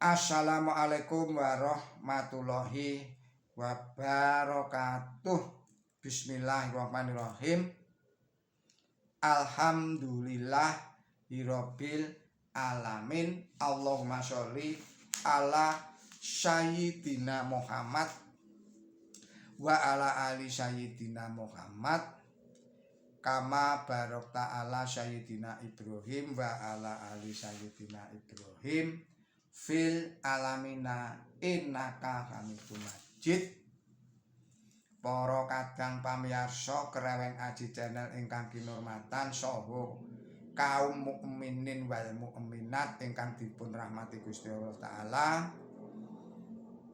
Assalamualaikum warahmatullahi wabarakatuh. Bismillahirrahmanirrahim. Alhamdulillahirabbil alamin. Allahumma sholli ala sayyidina Muhammad wa ala ali sayyidina Muhammad kama barakta ala sayyidina Ibrahim wa ala ali sayyidina Ibrahim fil alamina innaka Hamidum Majid. Para kadang pamiyarsa Kreweng Aji Channel ingkang kinurmatan saha kaum mukminin wal mukminat ingkang dipun rahmati Gusti Allah taala,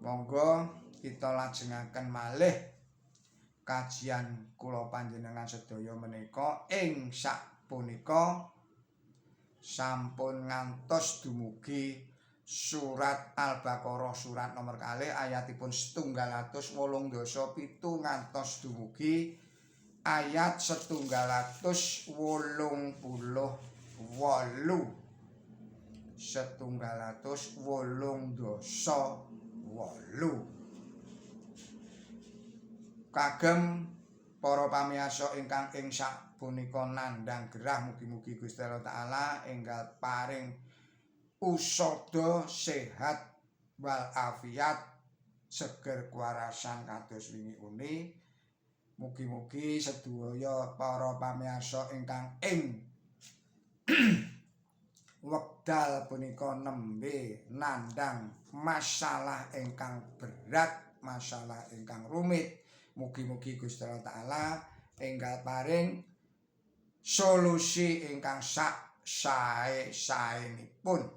monggo kita lajengaken malih kajian kula panjenengan sedaya menika. Ing sapunika sampun ngantos dumugi surat Al-Baqarah surat nomor kalih ayatipun 187 ngantos dumugi ayat 188, 188. Kagem para pamirsa ingkang ing sapunika nandhang gerah, mugi-mugi Gusti Allah taala enggal paring usada sehat wal afiat, seger kuwarasan kados wingi uni. Mugi-mugi sedaya para pamirsa ingkang ing wekdal punika nembe nandhang masalah ingkang berat, masalah ingkang rumit, mugi-mugi Gusti Allah taala enggal paring solusi ingkang sak sae-saenipun.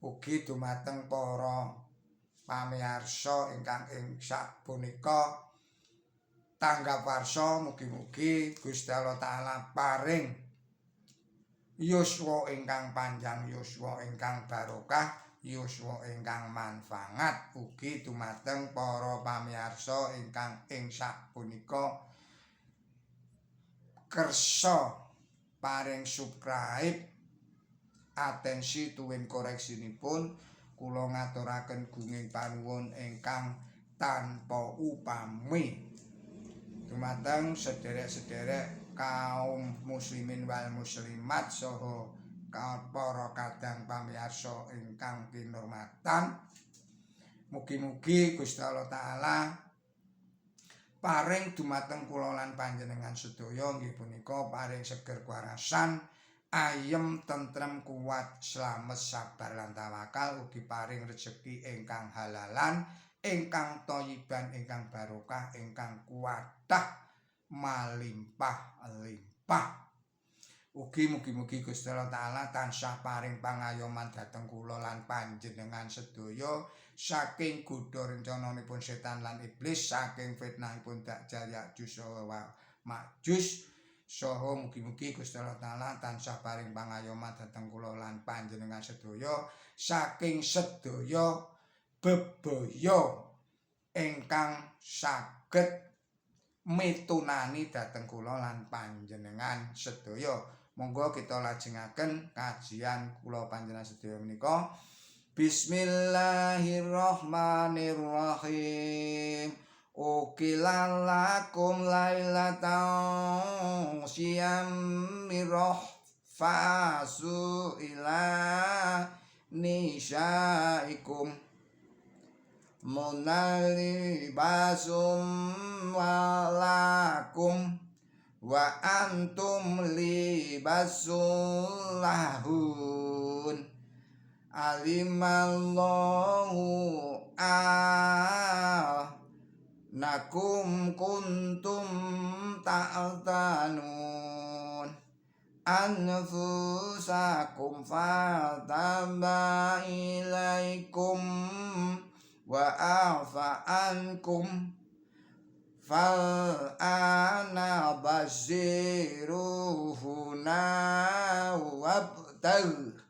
Ugi dumateng para pamirsa ingkang ing sapunika tanggap warsa, mugi-mugi Gusti Allah taala paring yuswa ingkang panjang, yuswa ingkang barokah, yuswa ingkang manfaat. Ugi dumateng para pamirsa ingkang ing sapunika kersa paring subscribe, atensi tuwin koreksinipun, kula ngaturaken gunging panuwun ingkang tanpa upami. Dumateng sederek-sederek kaum muslimin wal muslimat saha para kadang pamirsa ingkang kinurmatan, mugi-mugi Gusti Allah taala paring dumateng kula lan panjenengan sedaya inggih punika paring seger kuwarasan, ayem tentrem, kuat, slamet, sabar lan tawakal, ugi paring rejeki ingkang halalan, ingkang thayyiban, ingkang barokah, ingkang kuatah malimpah-limpah. Ugi mugi-mugi Gusti Allah taala tansah paring pangayoman dhateng kula lan panjenengan sedaya saking godha rencananipun setan lan iblis, saking fitnahipun Dajjal, Ya'juj wa Ma'juj, saha mugi-mugi Gusti Allah taala tansah paring pangayoman dhateng kula lan panjenengan sedaya saking sedaya bebaya ingkang saged mitunani dhateng kula lan panjenengan sedaya. Monggo kita lajengaken kajian kula panjenengan sedaya menika. Bismillahirrahmanirrahim. Uhilla lakum lailatan siyami rafatsu ila nisaikum hunna libasum walakum wa antum libasun lahun. Alimallahu annakum kuntum takhtanun anfusakum fataba ilaikum wa afa ankum fal ana basyiruhuna wabtagh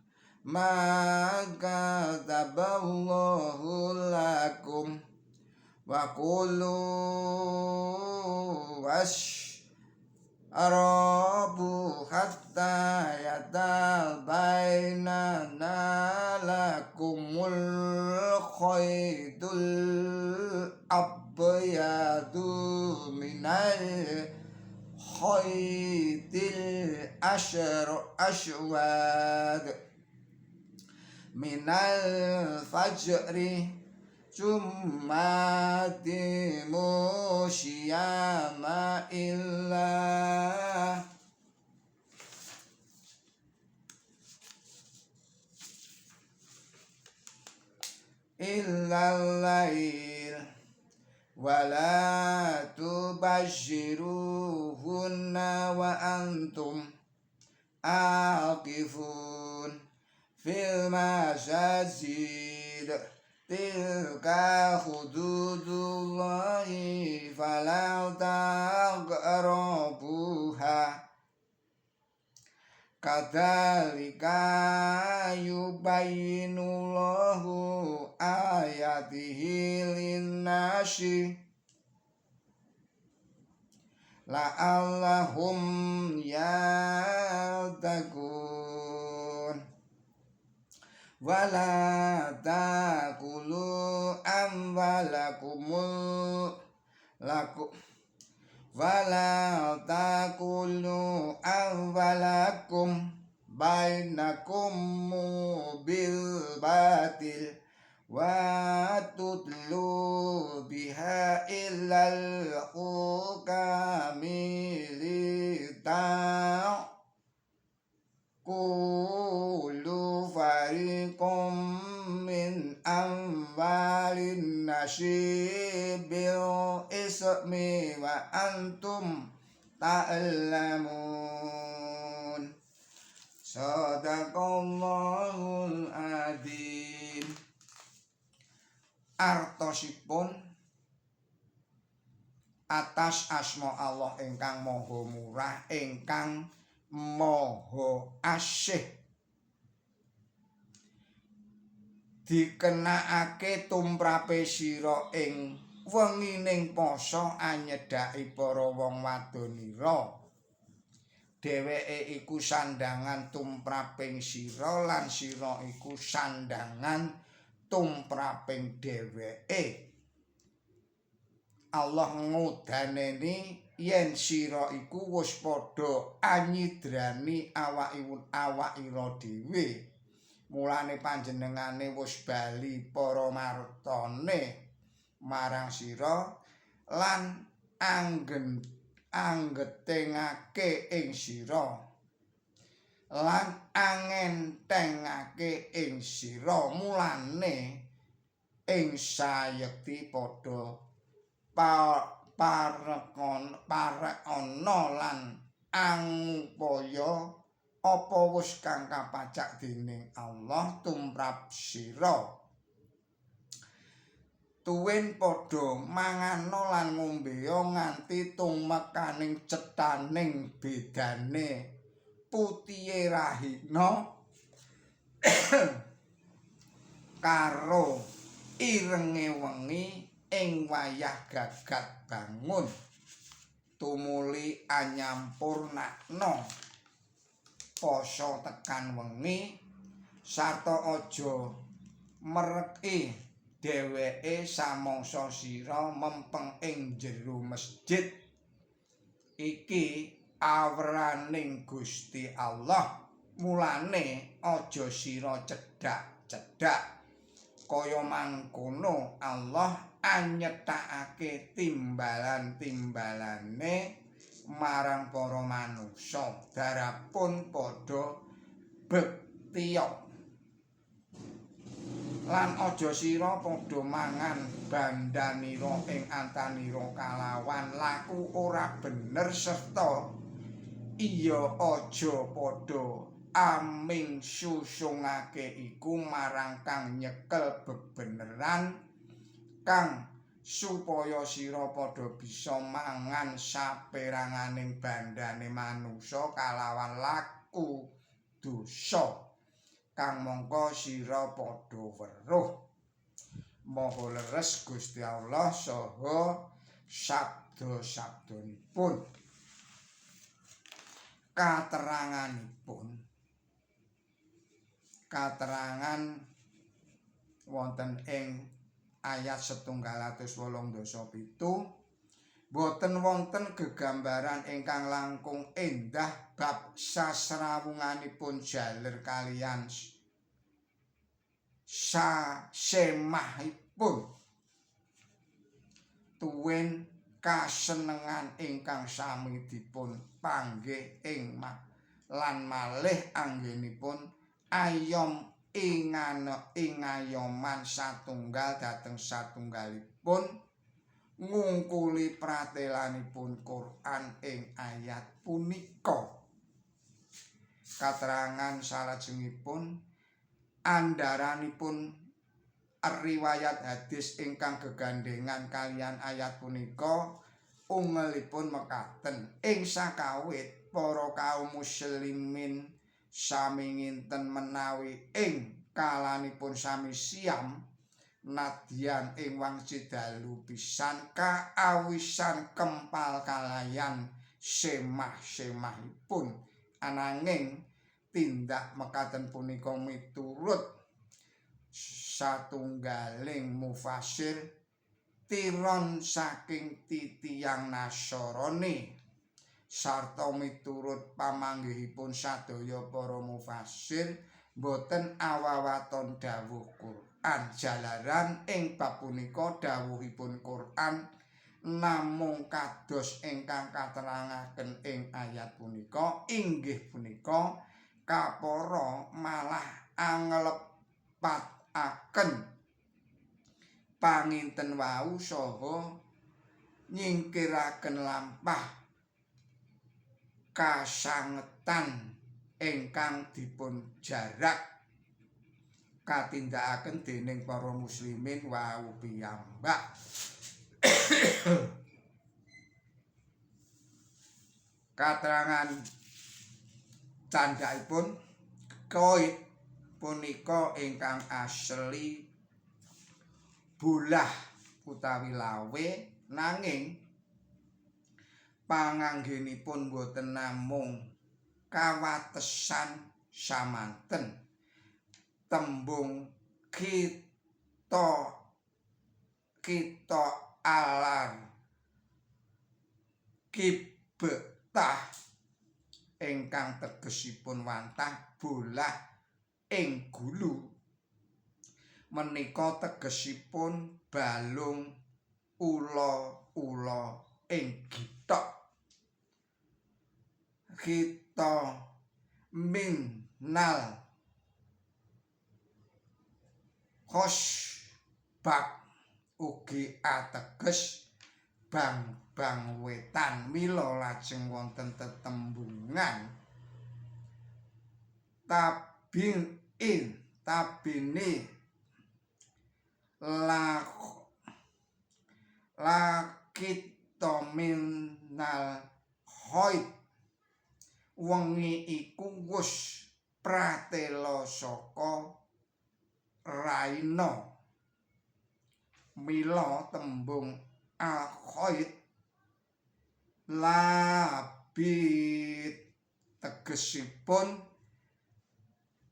ma kataballahu lakum wa kulu taqrabu hatta yatabayyana lakumul khaytul abyadu minal khaytil aswad minal fajri summa timu syama illa lail wala tubashiruhunna wa antum aqifun fil masajid tilka hududullahi fala taqrabuha kadzalika yubayyinullahu ayatihi linnasi la'allahum yattaqun wala taqulu amwalakum lakum wala taqulu amwalakum bainakum bil batil wa tutlu biha illal hukami litaqulu fariqum min amwalin nasi bil ismi wa antum ta'lamun. Sadaqallahul adzim. Artosipun atas asma Allah ingkang maha murah ingkang maha asih, dikenakake tumrape sira ing wengining poso anyedhaki para wong wadonira. Dheweke iku sandhangan tumraping sira lan sira iku sandhangan tumraping dheweke. Allah ngudaneni yen sira iku wis padha anyidrani awakira dhewe. Mulane panjenengane wis bali para martane marang sira lan anggetengake ing sira lan angentengake ing sira. Mulane ing sayekti padha parekana lan angupaya apa wis kang kapacak dening Allah tumrap sira. Tuwin padha mangano lan ngombeya nganti tumekaning cethaning bedane putihe rahina karo irenge wengi ing wayah gagat bangun tumuli anyampurnakna poso tekan wengi sarta aja mereki dheweke samangsa sira mempeng ing jero masjid. Iki awraning Gusti Allah, mulane aja sira cedhak-cedhak. Kaya mangkono Allah anyetakake timbalan-timbalane marang para manungsa darapun padha bektiya. Lan aja sira padha mangan bandanira ing antanira kalawan laku ora bener serta iya aja padha aming susungake iku marang kang nyekel bebeneran kang supaya sira padha bisa mangan saperanganing bandane manungsa kalawan laku dosa kang mongko sira padha weruh. Maha leres Gusti Allah saha sabda-sabdanipun. Kateranganipun, katerangan wonten ing ayat 187 boten wonten gegambaran ingkang langkung endah bab sasrawunganipun jaler kaliyan sasemahipun tuwin kasenengan ingkang sami dipun panggih ing lan malih anggenipun ayom ingayoman satunggal dhateng satunggalipun ngungkuli pratelanipun Quran ing ayat punika. Katerangan salajengipun andharanipun riwayat hadis ingkang gegandhengan kaliyan ayat punika ungelipun mekaten. Ing sakawit para kaum muslimin sami nginten menawi ing kalanipun sami siam nadyan ing wangsi dalu pisan kaawisan kempal kalayan semah-semahipun, ananging tindak mekaten punika miturut satunggaling mufasir tiron saking titiyang Nasarani sarta miturut pamanggihipun sadaya para mufasir boten awawaton dawuh Quran. Jalaran ing bab punika dawuhipun Quran namung kados ingkang katerangaken ing ayat punika, inggih punika kapara malah anglepataken panginten wau saha nyingkiraken lampah kasangetan ingkang dipun jarak katindakaken dening para muslimin wau piyambak. Katerangan candhakipun koit punika ingkang asli bulah utawi lawe, nanging panganggenipun boten namung kawatesan samanten. Tembung kita kita alar kibetah ingkang tegesipun wantah bolah ing gulu menika tegesipun balung ula-ula ing githok. Kita minal khosbak ugi ateges bang-bang wetan, mila lajeng wonten tetembungan tabin in tabini lakita minal khaid wengi iku wus pratela saka raina. Mila tembung al khaid labit tegesipun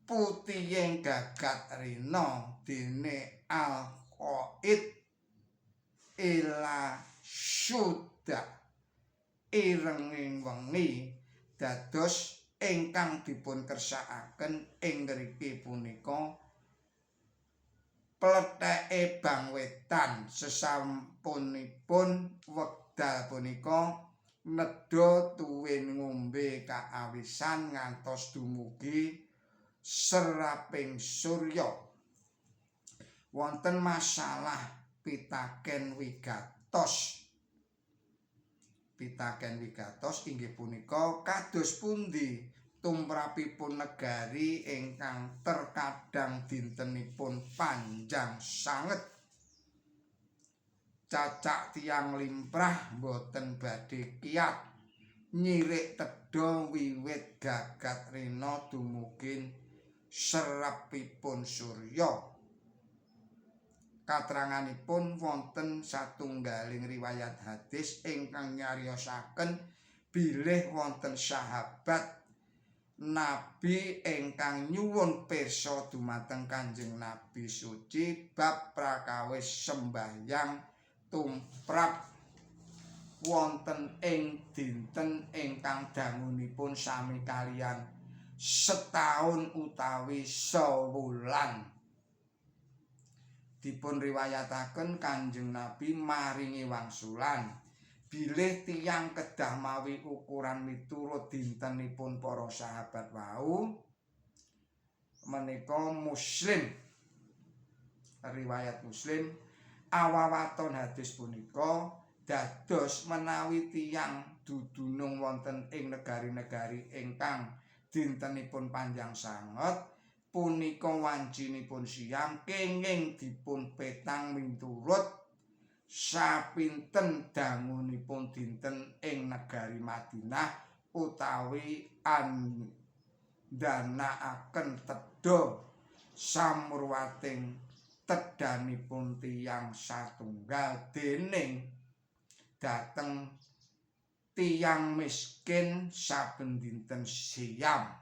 putihing gagat rina, dene al khaid ila suda irenging wengi. Dados ingkang dipun kersakaken ing ngriki punika pletheke bang wetan sesampunipun wekdal punika nedha tuwin ngombe kaawisan ngantos dumugi seraping surya. Wonten masalah pitaken wigatos. Pitaken wigatos inggih punika kados pundi tumrapipun negari ingkang terkadang dintenipun panjang sanget, cacak tiyang limprah boten badhe kiat nyirik tedha wiwit gagat rina dumugi serapipun surya. Kateranganipun wonten satunggaling riwayat hadis ingkang nyariosaken Bilih wonten sahabat Nabi ingkang nyuwun pirsa dumateng Kanjeng Nabi suci bab prakawis sembahyang tumrap wonten ing dinten ingkang dangunipun sami kaliyan setahun utawi sewulan. Dipun riwayataken Kanjeng Nabi maringi wangsulan bilih tiyang kedah mawi ukuran miturut dintenipun para sahabat wau. Menika Muslim, riwayat Muslim. Awawaton hadis punika dados menawi tiyang dudunung wonten ing negari-negari ingkang dintenipun panjang sanget punika wancinipun siang kenging dipun petang miturut sapinten dangunipun dinten ing negari Madinah utawi andanakaken tedha samurwating tedhanipun tiyang satunggal dening dhateng tiyang miskin saben dinten siam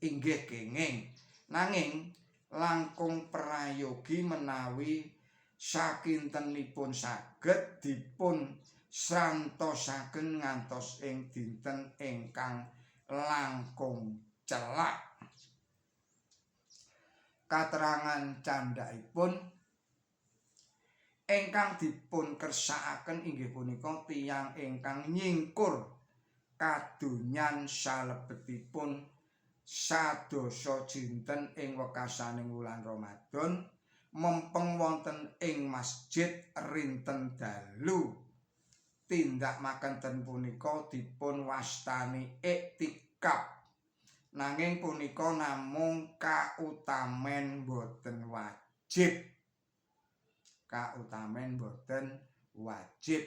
inggih kenging, nanging langkung prayogi menawi sakintenipun saged dipun srantosaken ngantos ing dinten ingkang langkung celak. Katerangan candhakipun ingkang dipun kersakaken inggih punika tiyang ingkang nyingkur kadonyan salebetipun sadasa jinten ing wekasaning wulan Ramadan, mempeng wonten ing masjid rinten dalu. Tindak makenten punika dipun wastani iktikaf, nanging punika namung kautamen, boten wajib, kautamen boten wajib.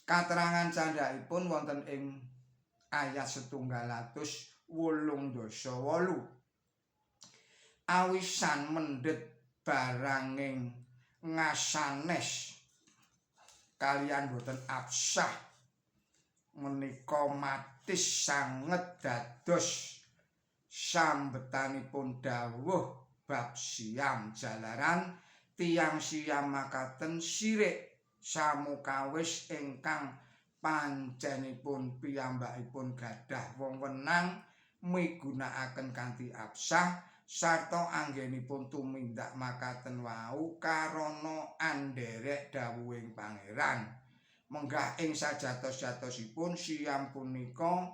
Katerangan candhakipun wonten ing ayat 188, awisan mendhet baranging ngasanes kaliyan boten absah menika matis sanget dados sambetanipun dawuh bab siam, jalaran tiyang siam makaten sirik samukawis ingkang pancenipun piyambakipun gadah wewenang migunakaken kanthi absah sarta anggenipun tumindak makaten wau karana anderek dawuhing Pangeran. Menggah ing sajatos-jatosipun siam punika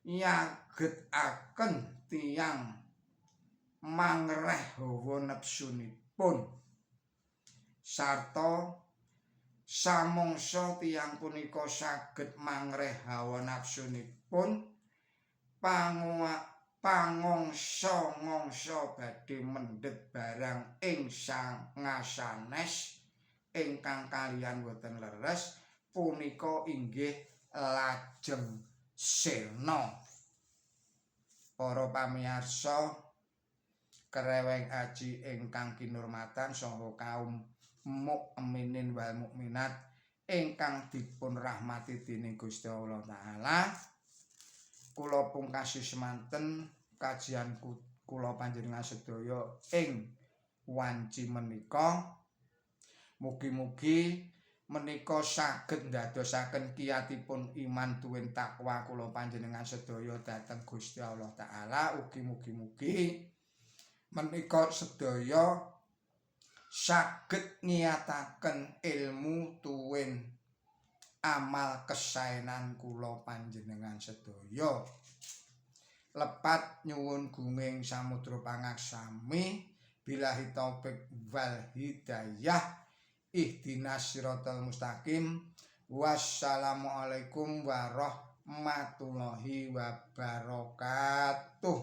nyagetaken tiyang mangreh hawa nepsunipun, sarta samangsa tiyang punika saged mangreh hawa nafsunipun, pangongsa-ngongsa badhe mendhet barang ing ngasanes ingkang kaliyan boten leres punika inggih lajeng sirna. Para pamirsa Kereweng Aji ingkang kinurmatan saha kaum mukminin wal mukminat ingkang dipun rahmati dening Gusti Allah Taala, kula pungkasi semanten kajian kula panjenengan sedaya ing wanci menika. Mugi-mugi menika saged ndadosaken kiyatipun iman tuwin takwa kula panjenengan sedaya dhateng Gusti Allah Taala. Ugi mugi-mugi menika sedaya saged ngiyataken ilmu tuwin amal kesaenan kula panjenengan sedaya. Lepat nyuwun gunging samudra pangaksami, billahi taufik wal hidayah, ihdinas siratal mustaqim, wassalamualaikum warahmatullahi wabarakatuh.